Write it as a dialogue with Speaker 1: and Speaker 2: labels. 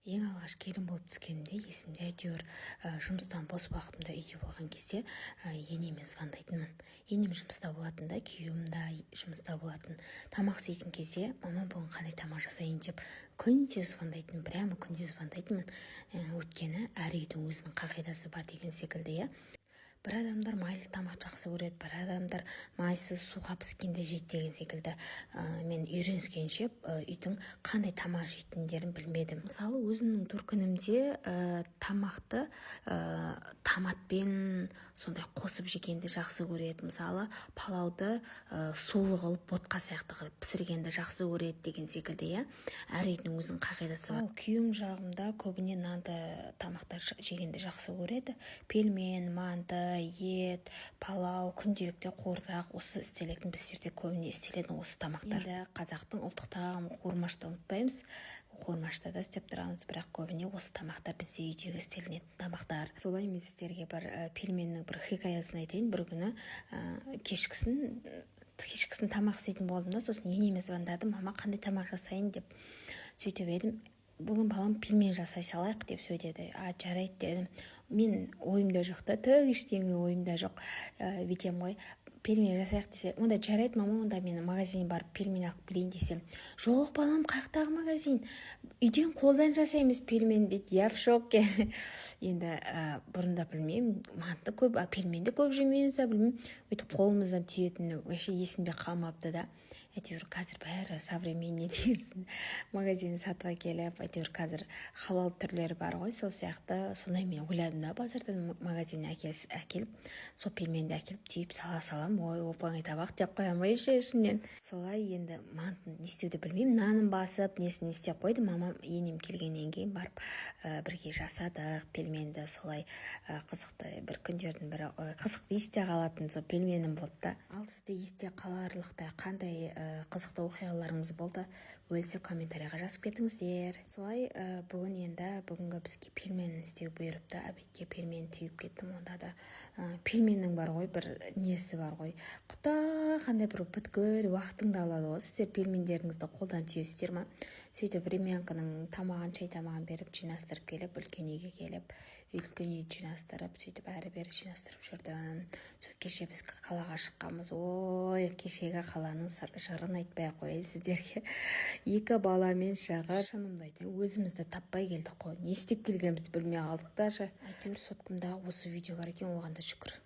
Speaker 1: Ең алғаш келін болып түскенімде есімде, әйтеуір жұмыстан бос уақытымда, үйде болған кезде енеме звондайтынмын. Енем жұмыста болатын да, күйеуім да жұмыста болатын. Тамақ істейтін кезде: «Мама, бүгін қандай тамақ жасайын?» – деп күнде звондайтынмын, прямо күнде звондайтынмын. Өйткені әр үйдің өзінің қағидасы бар деген секілді, иә. Бір адамдар майлы тамақ жақсы көреді, бір адамдар майсыз, суға піскенде жейді деген секілді. Мен үйреніскенше үйдің қандай тамақ жейтіндерін білмедім. Мысалы, өзімнің төркінімде тамақты томатпен сондай қосып жегенді жақсы көреді. Мысалы, палауды сулы қылып, ботқа сияқты қылып пісіргенді жақсы көреді деген секілді, иә. Әр үйдің өзінің қағидасы бар. Ал күйеуім жағымда көбіне нанды тамақтар жегенді жақсы көреді: пельмен, манты, ет, палау, күнделікті қуырдақ. Осы істелетін, біздерде көбіне істелетін осы тамақтар. Енді қазақтың ұлттық тағамы қуырмашты ұмытпаймыз, қуырмашта да істеп тұрамыз, бірақ көбіне осы тамақтар бізде үйдегі істелінетін тамақтар. Солай, мен сіздерге бір пельменнің бір хикаясын айтайын. Бір күні кешкісін тамақ істейтін болдым да, сосын енеме звондадым: «Мама, қандай тамақ жасайын?» – деп. Сөйтіп едім: «Бүгін, балам, пельмен жасай салайық», – деп сөйледі. «А, жарайды», – дедім. Мен ойымда жоқ та, түк ештеңе ойымда жоқ. Бүйтемін ғой, пельмен жасайық десе: «Онда жарайды, мама, онда мен магазинге барып пельмен алып келейін», – десем: «Жоқ, балам, қаяқтағы магазин, үйден қолдан жасаймыз пельмен», – дейді. Я в шоке. Енді бұрында, білмеймін, манты көп, а пельменді көп жемейміз ба, білмеймін, өйтіп қолымыздан түйетіні вообще есімде қалмапты да. Әйтеуір қазір бәрі современный деген, магазиннен сатып әкеліп, әйтеуір қазір халал түрлері бар ғой, сол сияқты. Сондай мен ойладым да, базардан магазиннен әкеліп, сол пельменді әкеліп, түйіп сала саламын. «Ой, оп оңай табақ», – деп қоямын ғой еще ішімнен. Солай, енді мантыны не істеуді білмеймін, нанын басып, несін істеп қойдым. Мамам, енем келгеннен кейін барып бірге жасадық пельменді. Солай қызықты бір күндердің бірі, қызықты есте қалатын сол пельменім болды да. Ал сізде есте қаларлықтай қандай қызықты оқиғаларыңыз болды, бөлісіп, комментарийға жазып кетіңіздер. Солай, бүгін енді бүгінгі бізге пельмен істеу бұйырыпты. Обедке пельмен түйіп кеттім. Онда да пельменнің бар ғой, бір несі бар ғой, құда, қандай бір бүткіл уақытыңды алады ғой. Сіздер пельмендеріңізді қолдан түйесіздер ма? Сөйтіп, времянканың тамағын, шай тамағын беріп, жинастырып келіп, үлкен үйге келіп, үлкен үйді жинастырып, сөйтіп әрі бері жинастырып жүрдім. Сол кеше біз қалаға шыққанбыз. Ой, кешегі қаланың жырын айтпай ақ қояйын сіздерге. Екі баламен шығып, шынымды айтайын, өзімізді таппай келдік қой, не істеп келгенімізді білмей қалдық даже. Әйтеуір, соткамда осы видео бар екен, оған да шүкір.